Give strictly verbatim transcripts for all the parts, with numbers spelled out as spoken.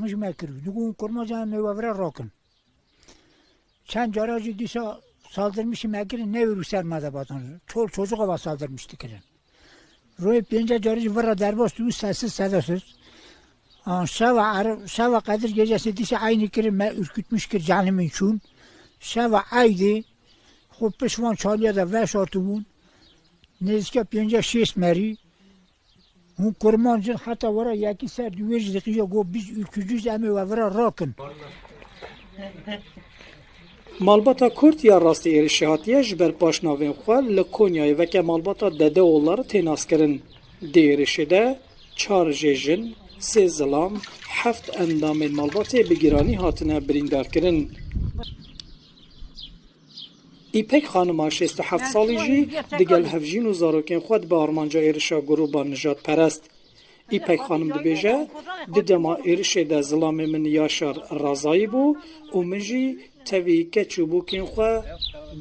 Ji me kir. Digo hûn kurmanca em ê we vira rakin. Çend cara jî dîsa saldırmışî me kirin, ne wêrû ser me de batan. Çol çocuğa ve saldırmış dikirin. Royê pênce carî jî vira derbas dibû, sessiz sedasız. An şeva er-, şeva Qedir gecesi dîsa aynî kirin, me ürkütmüş kir, canimîn çûn. Şeva eydî, xwe piş van çalîya de veşartibûn. Nêzîka pênce şêst merî. Hûn kurmanc in, heta were yekî ser di wê jî diqîje got, "Biz ülkücüyüz, em ê we vira rakin." Malbata Kurd ya rastî êrişê hatiye ji ber paşnavên xwe li Konyayê weke malbata Dedeoğulları tê naskirin. Di êrişê de çar jê jin, sê zilam, heft endamên malbatê bi giranî hatine birîndarkirin. Îpek xanima şêst û heft salî jî digel hevjîn û zarokên xwe dibe armanca êrişa grûba nijadperest. Îpek xanim dibêje, di dema êrişê de zilamê min Yaşar razayî bû û min jî tevî keç û bûkên xwe,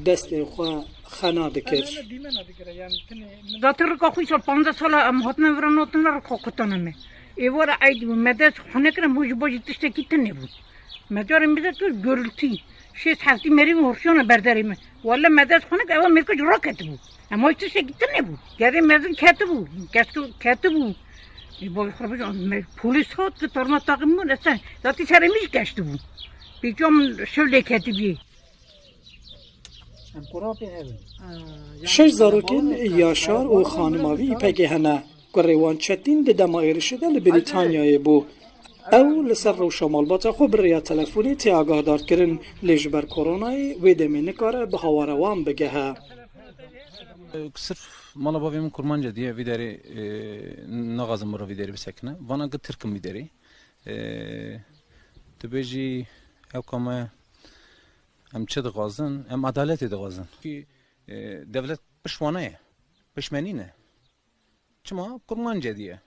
destên xwe xena dikir. Zaten rika xwe îsal panzdeh sala em hatine vira, notine rika kutane me. Êvara eydî bû, me dest xwe nekir, em ji bo jî tiştekî tune bû. Me carên bize tu görültî. Şêst heftî merî horşiyana berderê me. Welle me dest xwe nekir, ewa mêrka ji raketibû. Em ay tiştekî tune bû. Gerê mezin ketibû. Keşke ketibû. Ê, bavê xwe bêje, me polîs hat ki tarma taqîm bûn, esen. Zatî serê min jî keştibû. Pêça min şev lê ketibî. Şeş zarokên Yaşar û xanima vî Îpekê hene. Kurê wan Çetîn di dema êrişê de li Brîtanyayê bû. Ew li ser rewşa malbata xwe bi rêya telefonê tê agahdar kirin, lê ji ber koronayê wê demê nikare bi hawara wan bigehe. Sirf mala bavê min kurmanc e diye vî derê, e, naxwazim mirov vî derê bisekine. Vana ki Tirk in vî derê. E, tu bêjî ew ka me, em çi dixwazin? Em edaletê dixwazin. Ki, e, devlet pişt wana ye. Pişt me nîne. Çima? Kurmanc e diye.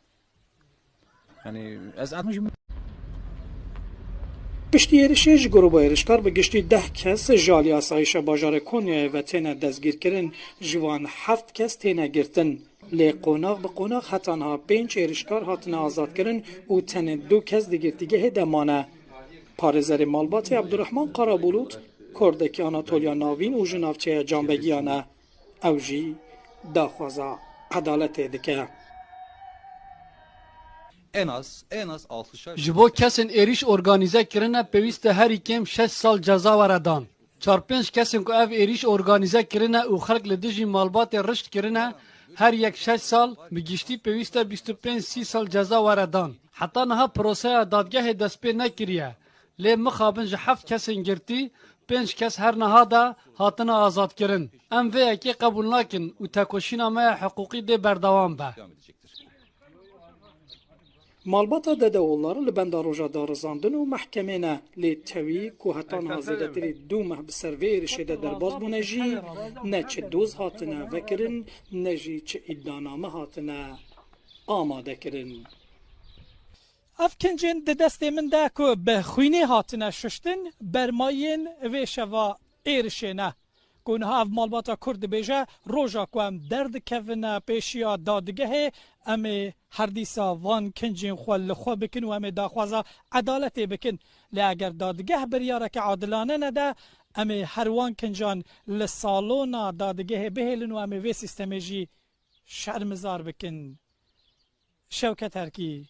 Yani ez altmış bin. Piştî êrişê ji grûba êrişkar bi giştî deh kes ji alî asayişa bajarê Konyayê ve têne destgîrkirin, ji van heft kes têne girtin. Lê qonax bi qonax heta niha pênc êrişkar hatine azadkirin û tenê du kes di girtîgehê de mane. Parêzerê malbatê Abdurrahman Karabulut, kurdekî Anatoliya Navîn û ji navçeya Canbegiyan e. Ew jî daxwaza edaletê dike. En az, en az altışar Ji bo kesên êrîş organîze kirine, pêwîst e herî kêm şeş sal ceza were dan. Çar pênc kesên ku ev êrîş organîze kirine û xelk li dijî malbatê rişt kirine, her yek şeş sal, bi giştî pêwîst e bîst û pênc sî sal ceza were dan. Heta niha proseya dadgehê dest pê nekiriye. Lê mixabin ji heft kesên girtî, pênc kes her niha de hatine azadkirin. Em vê yekê qebûl nakin û tekoşîna me ya hiqûqî dê berdewam be. Malbata Dedeoğulları li benda roja darizandin û mehkemê ne, lê tewî ku heta niha zêdetirî du meh bi ser vê êrişê de derbas bûne jî, ne çi doz hatine vekirin, ne jî çi îdianame hatine amade kirin. Ev kincên di destê min de ku bi xwînê hatine şuştin, bermayên vê şeva êrişê ne. Ku niha ev malbata Kurd dibêje, roja ku em derdikevine pêşiya dadgehê, em ê her dîsa van kincên xwe li xwe bikin û em ê daxwaza edaletê bikin. Lê eger dadgeh biryareke adilane nede, em ê her wan kincan li salona dadgehê bihêlin û em ê vê sîstemê jî şermizar bikin. Şewket Erkî,